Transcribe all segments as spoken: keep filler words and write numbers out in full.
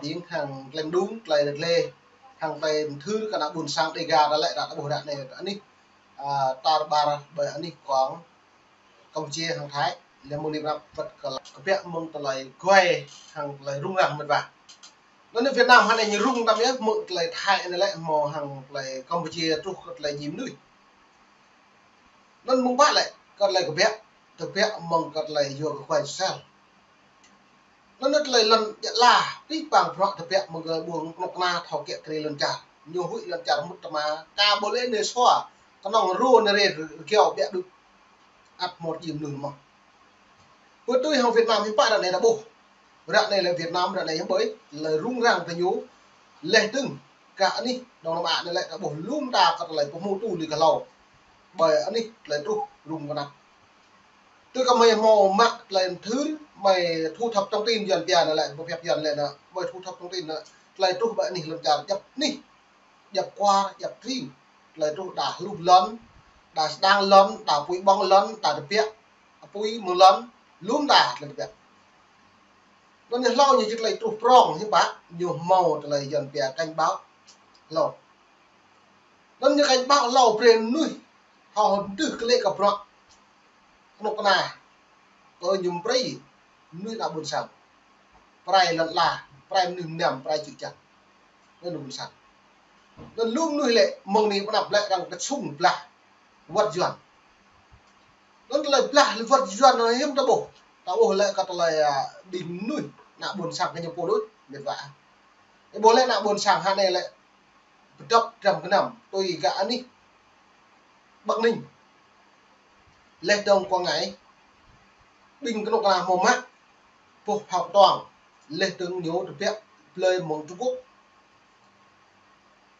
Ƀing hăng tơlơi mđung, tơlơi rơlê, hăng tơlơi mthưr kơ ană ƀôn sang Dêga ta lĕ, ta ƀuh ră anai, anih, a, tar ƀar ƀơi anih kông Kampuchia hăng Thái, lĕ mơ̆ng anai pơrăp wơ̆t kơ kơbiă mơ̆ng tơlơi guai hăng tơlơi rŭng răng mĕt wa. Anŭn Việt Nam hơnai ñu rŭng tăm yơh, mơ̆ng tơlơi Thái anai lĕ hmâo hăng tơlơi Kampuchia truh kơ tơlơi djim mơnuih. Anŭn mơ̆ng pă lĕ, kơ tơlơi kơbiă, kơbiă mơ̆ng kơ tơlơi yua kơ guai sel. Anŭn tơlơi lŏn djă la, pih pang bruă tơbiă mơ̆ng kơ ƀuôn kơnuk kơna thâo kiă kriê lŏn čar. Ñu huĭ lŏn čar mŭt tơma, ka ƀu lĕ anai sua, kơnơ̆ng rô anai rê rơgiao biă đuč. Ăt mơ̆ djim mơnuih mơ̆n. Pơ tui hăng Việt Nam hiư̆m pă ră anai ta ƀuh. Ră anai lĕ Việt Nam ră anai hiư̆m ƀơi, tơlơi rŭng răng tơ ñu, leh dơ̆ng, kơ anih Đông Nam Á anai lĕ ta ƀuh lŏm ta kơ tơlơi pơhmutu lui kơ hlâo. Ƀơi anih tơlơi truh rŭng kơnăp. Tui kơ mơi hmâo mă tơlơi mthưr, mơi thu thập thông tin Yuan pia anai lĕ, pơhiăp Yuan lĕ anai, mơi thu thập thông tin anai, tơlơi truh ƀơi anih lŏn čar djăp anih, djăp kwar, djăp tring, tơlơi truh đa hluh lŏn, đa sơdang lŏn, đa apui ƀơ̆ng lŏn, đa tơbiă, apui mơ̆ng lŏn, lŏm đa tơlơi tơbiă. Anŭn ñu hlâo ñu či tơlơi truh prong hiư̆m pă, ñu hmâo tơlơi Yuan pia cảnh báo hlâo. Anŭn ñu cảnh báo hlâo brơi mơnuih thâo hơdră kơ lĕ kơ bruă kơnuk kơna, kơ ñu prăi mơnuih ană ƀôn sang, prăi lŏn ala, prăi mơnuih mơnam, prăi čư̆ čan. Anŭn ană ƀôn sang. Anŭn lu mơnuih lĕ mơ̆ng anai pơanăp lĕ arăng kơsŭng blah wơ̆t Yuan. Anŭn tơlơi blah wơ̆t Yuan anŭn hiư̆m ta ƀuh. Ta ƀuh lĕ kơ tơlơi, a, ƀing mơnuih ană ƀôn sang kơ ñu pô đôč, mĕt wa. Ih ƀuh lĕ ană ƀôn sang hơnai lĕ pơdŏp dram gơnam, tui kơ anih Bắc Ninh, leh dơ̆ng Quảng Ngãi, ƀing kơnuk kơna hmâo mă boh phao kơtuang, leh dơ̆ng ñu tơbiă blơi mơ̆ng Trung Quốc.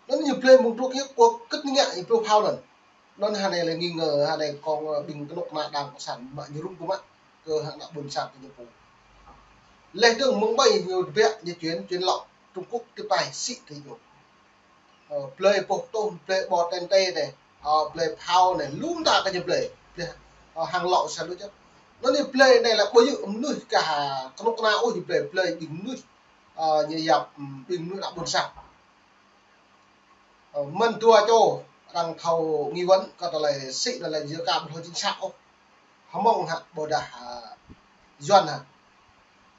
Anŭn ñu blơi mơ̆ng Trung Quốc, kơ̆t ngă ñu boh phao anŭn. Anŭn hơnai lĕ nghi ngờ, hơnai kông, ơ, ƀing kơnuk kơna đảng cộng sản mă ñu rŭng kơ mă, kơ hăng ană ƀôn sang kơ ñu pô. Leh dơ̆ng mơ̆ng ƀơi ñu tơbiă, ñu chuyển, chuyển lậu, Trung Quốc tiếp tay sĭ kơ ñu. Ơ, blơi boh kơtuh, blơi ƀô ten tê anai, ơ, blơi phao anai, lŏm ta kơ ñu blơi, blơi, ơ, hăng lŏ sa lu čăp. Anŭn ñu blơi anai lĕ ƀu djơ̆ mơnuih kah kơnuk kơna ôh ñu blơi, blơi ƀing mơnuih, ơ, ñu yap, ưm, ƀing mơnuih ană ƀôn sang. Ơ, mơ̆n dua čô arăng thâo nghi vấn kơ tơlơi sĭ anai lĕ yua kơ ƀu thâo chính xác ôh. Hmâo hă ƀôdah, ơ, Yuan hă.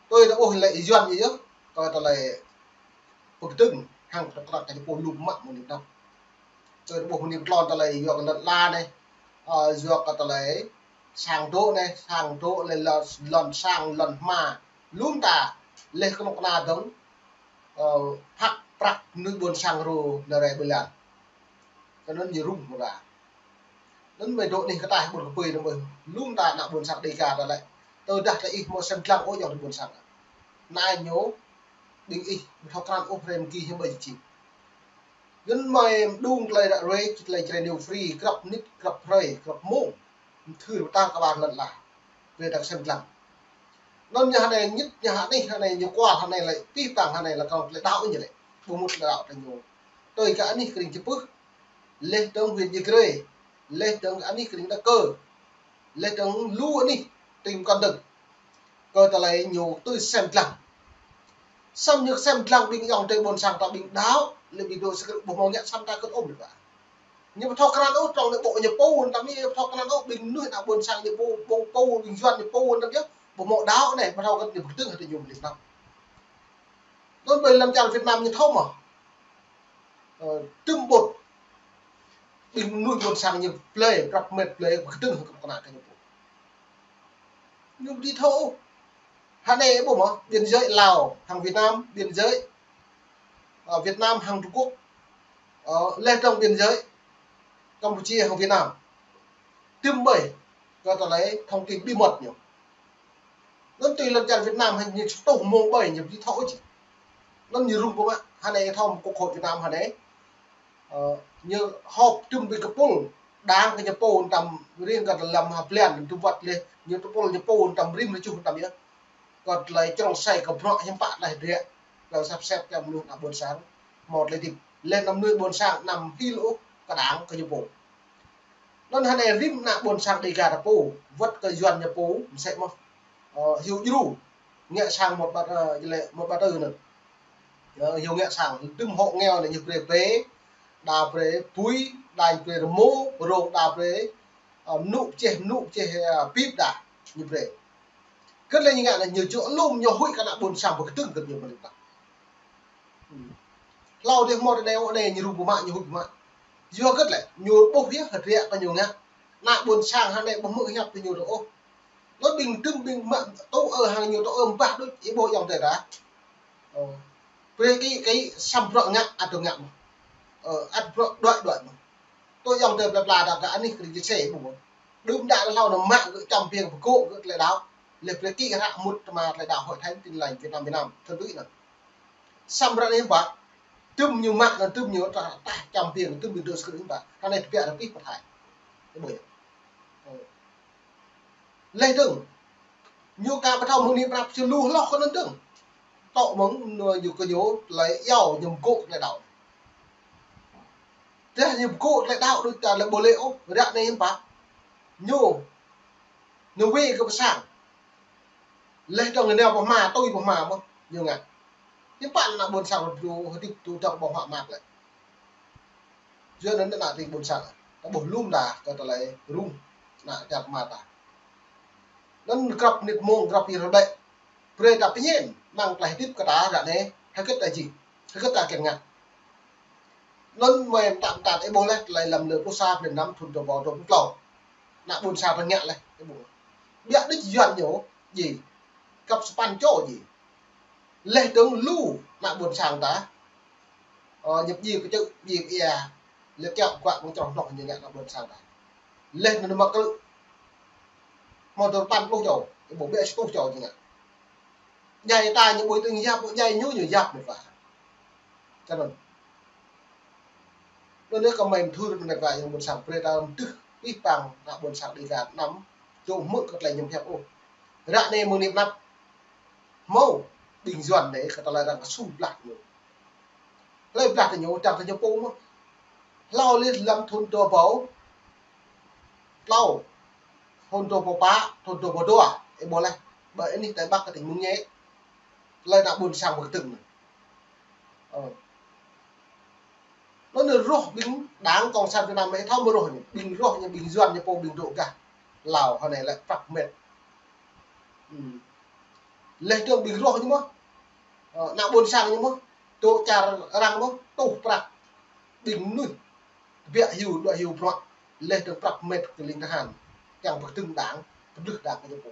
Tui ta ƀuh lĕ Yuan ñu yơh, kơ tơlơi pơkơdơ̆ng hăng kơnuk kơna kơ ñu pô lŏm mă mơ̆ng anai pơanăp. Tui ta ƀuh mơ̆ng anai tlôn tơlơi yua kơ lŏn ala anai, ơ, yua kơ tơlơi sang dŏ anai, sang dŏ lĕ lŏn, lŏn sang, lŏn hma, lŏm ta, leh kơnuk kơna dơ̆ng, ơ, phak prăk mơnuih ƀôn sang rô anai rai ƀơi lan. Kơ anŭn ñu rŭng mơ̆ wa. Anŭn mơi dŏ anih kơtaih ƀôn kơpơi anŭn mơi. Lŏm ta ană ƀôn sang Dêga ta lĕ. Tơdah ta ih hmâo sem lăng ôh ayŏng adơi ƀôn sang. Anai ñu, ƀing ih, ƀu thâo krăn ôh rem ki hiư̆m ƀơi či. Anŭn mơi mđung tơlơi ră ruai, tơlơi Jrai News Free, grăp mơnit, grăp hrơi, grăp mông. Mthưr pơtă kơ ƀar lŏn ala. Brơi ta sem lăng. Anŭn ñu hơnai ñit, ñu hơnai, hơnai ñu kual, hơnai lĕ pih pang, hơnai lĕ kơ tơlơi đaŏ ñu lĕ. Ƀu mŭt tơlơi đaŏ ta ñu. Tui kơ anih kring Čư̆ Pưh. Leh dơ̆ng huyện Ia Grai. Leh dơ̆ng anih kring Đa Kơ. Leh dơ̆ng lu anih tring kơnơ̆ng. Kơ tơlơi ñu tui sem lăng. Samơ̆ ñu sem lăng ƀing ayŏng adơi ƀôn sang ta ƀing đaŏ, lĕ ƀing dŏ sơkrư̆ ƀu hmâo ngă samơ̆ ta kơt ôm lĕ ƀă. Ñu ƀu thâo krăn ôh, trong anai ƀô̆ ñu pô, tăm ñu ƀu thâo krăn ôh, ƀing mơnuih ană ƀôn sang ñu pô, ƀô̆ pô, ƀing Yuan ñu pô, tăm yơh, ƀu hmâo đaŏ anai, ƀu thâo kơ ñu pơkơdơ̆ng hă tơ ñu mơlih tăm. Anŭn ƀơi lŏn čar Việt Nam ñu thâo mơ̆. Ơ, tơm ƀôt. Ƀing mơnuih ƀôn sang ñu blơi, prăp mĕt blơi, pơkơdơ̆ng hăng kơnuk kơna kơ ñu pô. Ñu ƀu thâo ôh. Hơnai ƀu mơ̆, biên giới Lào hăng Việt Nam, biên giới, ơ, Việt Nam hăng Trung Quốc. Ơ, leh dơ̆ng biên giới Campuchia hăng Việt Nam. Tơm ƀơi, kơ tơlơi thông tin bí mật ñu. Anŭn tui lŏn čar Việt Nam hă ñu či tuh mơ̆ng ƀơi ñu ƀu thâo ôh či. Anŭn ñu rŭng kơ mă, hơnai thâo mơ̆ Quốc hội Việt Nam hơnai. Ơ, ñu họp tơm ƀing kơpul, đảng kơ ñu pô tăm riêng kơ tơlăm ha blan tơm wơ̆t leh, ñu kơpul ñu pô tăm rĭm rơjuh tăm yơh. Kơ tơlơi črông sai kơ bruă hiư̆m pă tơlơi hơdră, tơlơi sap sep kơ mơnuih ană ƀôn sang, hmâo tơlơi hơdip. Leh anăm mơnuih ƀôn sang, anăm hil ôh kơ đảng kơ ñu pô. Anŭn hơnai rĭm ană ƀôn sang Dêga ta pô, wơ̆t kơ Yuan ñu pô, mơsĕ mơ̆n. Ơ, hyu djru, ngă sang một ba, ơ, lĕ một ba tư anŭn. Ơ, ñu ngă sang, tơm hộ nghèo anai ñu brơi brơi, đa brơi pui, đa brơi rơmô, rông đa brơi, ơ, mơnŭ pơčeh, mơnŭ pơčeh, ơ, pip đa, ñu brơi. Kơt lĕ ñu ngă anai ñu čŏk lŏm ñu huĭ kơ ană ƀôn sang pơkơdơ̆ng kơt ñu mơ̆n ta. Hlâo dih hmâo tơdơi anai ñu rŭng pơmă, ñu huĭ pơmă. Yua kơt lĕ, ñu ƀuh yơh, hơdră kơ ñu ngă. Ană ƀôn sang hăng anai ƀu hmư̆ hiăp kơ ñu dơ̆ng ôh. Lŏ ƀing tơm ƀing mă tŭ ơ hăng ñu tŭ ơ ƀah đôč, ih ƀuh ayŏng adơi ta. Ơ. Brơi kơ, kơ samơ̆ bruă ngă, ăt dŏ ngă mơ̆n. Ơ, ăt bruă đuaĭ đuaĭ mơ̆n. Tui ayŏng adơi plơi pla ta kơ anih kơ rĭm čô sĕ ƀuh mơ̆n. Đưm đă hlâo anŭn mă gơ̆ čăm biêng pơgŏ gơ̆ tơlơi đaŏ. Lĕ brơi kơ hră mŭt tơma tơlơi đaŏ Hội Thánh Tin Lành Việt Nam, Việt Nam, thŭn tui anŭn. Samơ̆ ră anai hiư̆m pă. Tơm ñu mă anŭn tơm ñu ta, ta čăm biêng tơm ƀing dŏ sơkơ̆t hiư̆m pă. Ră anai tơbiă rơkih pơthai. Ih ƀuh yơh. Ơ. Leh dơ̆ng. Ñu ka pơthâo mơ̆ng anai prăp čơlu hloh kơ anŭn dơ̆ng. Tŏ mơ̆ng ñu kơ ñu tơlơi iâu ñu pơgŏ tơlơi đaŏ. Tơdah ñu pơgŏ tơlơi đaŏ đôč ta lĕ ƀu lĕ ôh, ră anai hiư̆m pă. Ñu, ñu wai kơ pơ sang. Leh dơ̆ng ñu nao pơ hma, tui pơ hma mơ̆n, ñu ngă. Hiư̆m pă ană ƀôn sang rơdu hơdip tui dŏ ƀơ̆ng huă mă lĕ. Yua anŭn ană tring ƀôn sang, ta ƀuh lŏm đa kơ tơlơi rŭng ană čar kơmă ta. Anŭn grăp mơnit mông, grăp yơh rơbĕ. Brơi ta pơñen, mơ̆ng tơlơi hơdip kơ ta ră anai, hơget ta jing, hơget ta kiăng ngă. Anŭn mơi mơtă mơtă ih ƀuh leh, tơlơi lăm lơ pluh sa blan năm thŭn dua rơbâo dua pluh klâo. Ană ƀôn sang ta ngă leh, ih ƀuh. Biă đôč Yuan ñu, jing. Găp sapăn čô jing. Leh dơ̆ng lu ană ƀôn sang ta. Ơ, ñu pơjing kơčŭ, pơjing pơia. Lĕ kiaŏ guă ƀơ̆ng čroh hnoh ñu ngă ană ƀôn sang ta. Leh anŭn mă krư̆. Hmâo dua sapăn pluh čô, ih ƀuh biă sa rơtuh čô ñu ngă. Djai ta ñu ƀu tơ̆ng yap, djai ñu ñu yap mơ̆n pă. Kơ anŭn. Anŭn yơh kơ mơi mơthưr kơ ană ƀôn sang, brơi ta mơdưh pih pang ană ƀôn sang Dêga anăm dŏ hmư̆ kơ tơlơi ñu pơhiăp ôh. Ră anai mơ̆ng anai pơ anăp hmâo ƀing Yuan anai kơ tơlơi arăng kơsŭng blah ñu. Hlơi blah tơ ñu, čang tơ ñu pô mơ̆n. Hlâo leh lăm thŭn dua rơbâo klâo, thŭn dua rơbâo pă, thŭn dua rơbâo dua, ih ƀuh leh. Ƀơi anih Tây Bắc kơ tỉnh Mường Nhé. Tơlơi ană ƀôn sang pơkơdơ̆ng anŭn. Ơ. Anŭn ñu rŏh ƀing Đảng Cộng sản Việt Nam anai thâo mơ̆ rŏh ñu. Ƀing rŏh ñu, ƀing Yuan ñu pô ƀing dŏ gah Lào hơnai lĕ prăp mĕt. Ưm. Leh dơ̆ng ƀing rŏh ñu mơ̆n. Ơ, ană ƀôn sang ñu mơ̆n. Dŏ čar arăng mơ̆n, tuh prăk. Ƀing mơnuih tơbiă hyu, đuaĭ hyu bruă. Leh dơ̆ng prăp mĕt kơ ling tơhan. Kiăng pơkơdơ̆ng Đảng, pơdlưh Đảng kơ ñu pô.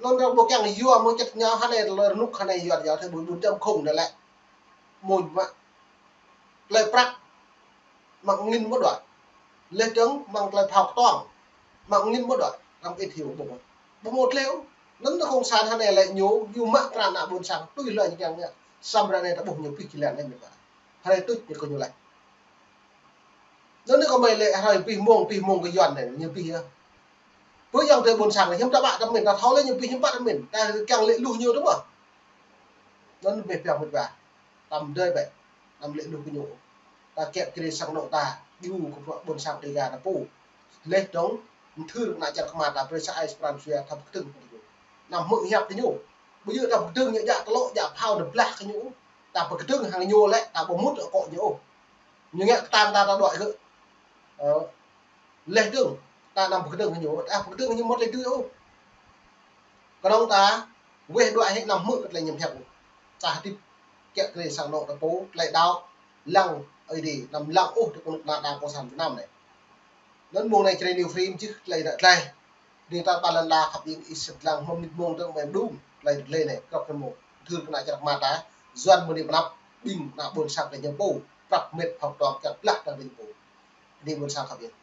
Anŭn arăng ƀu kiăng yua mơ̆ng čĕt ñu hơnai lơ rơnŭk hơnai yua yua thai ƀun ƀun čăm khŏng anai lĕ. Mơ̆n mă. Tơlơi prăk. Mă angĭn mơ̆ đuaĭ. Leh dơ̆ng mă tơlơi phao kơtuang. Mă angĭn mơ̆ đuaĭ. Arăng ƀu ih hyu ƀu mơ̆n. Ƀu mơ̆n tơlơi ôh. Anŭn ană cộng sản hơnai lĕ ñu, ñu mă krăn ană ƀôn sang. Tui hlơi ñu kiăng ngă. Samơ̆ ră anai ta ƀuh ñu pih jơlan anai mĕt wa. Hrơi tuč ñu kơ ñu leh. Anŭn anai kơ mơi lĕ hrơi pih mông, pih mông kơ Yuan anai, ñu pih yơh. Pơ ayŏng adơi ƀôn sang anai, hiư̆m ta ƀă ta pơmĭn, ta thâo leh ñu pih hiư̆m pă ta pơmĭn, ta kiăng lĕ luh ñu dơ̆ng mơ̆n. Anŭn anai pih păng mĕt wa. Tăm dơi bĕ, anăm lĕ luh kơ ñu. Ta kiăo kơ sang anŏ ta, djru kơ bruă ƀôn sang Dêga ta pô. Leh dơ̆ng, mơthưr kơ ană čar kơmă ta, brơi sa ai sa pran jua ta pơkơdơ̆ng kơ ñu. Anăm hmư̆ hiăp kơ ñu. Ƀu djơ̆ ta pơkơdơ̆ng ñu djă tơlŏ, djă phao, ta blah kơ ñu. Ta pơkơdơ̆ng hăng ñu lĕ, ta ƀu mŭt akŏ ñu. Ñu ngă kơtang ta, ta đuaĭ gơ̆. Ơ, leh dơ̆ng, ta anăm pơkơdơ̆ng kơ ñu, ta pơkơdơ̆ng kơ ñu mơ̆ tơlơi tui ôh. Kơnơ̆ng ta, weh đuaĭ hĭ anăm hmư̆ kơ tơlơi ñu pơhiăp ôh. Ta hơdip kiăo kơ sang anŏ ta pô, tơlơi đaŏ, lăng Ơi Adai, anăm lăng ôh tơ kơnuk kơna Đảng Cộng sản Việt Nam anai. Anŭn mông anai Jrai New Frame čih tơlơi anai tơlơi. Anai ta ƀă lăn la khăp iêng ih sĭt lăng hmâo mơnit mông dơ̆ng mơ̆n đŭng, tơlơi tơlơi anai, krăp kơ mông. Mơthưr kơ ană čar kơmă ta, Yuan mơ̆ng anai pơ anăp, ƀing ană ƀôn sang kơ ñu pô, prăp mĕt phao kơtuang kiăng blah kơ ñu pô. Anai ƀôn sang khăp iêng.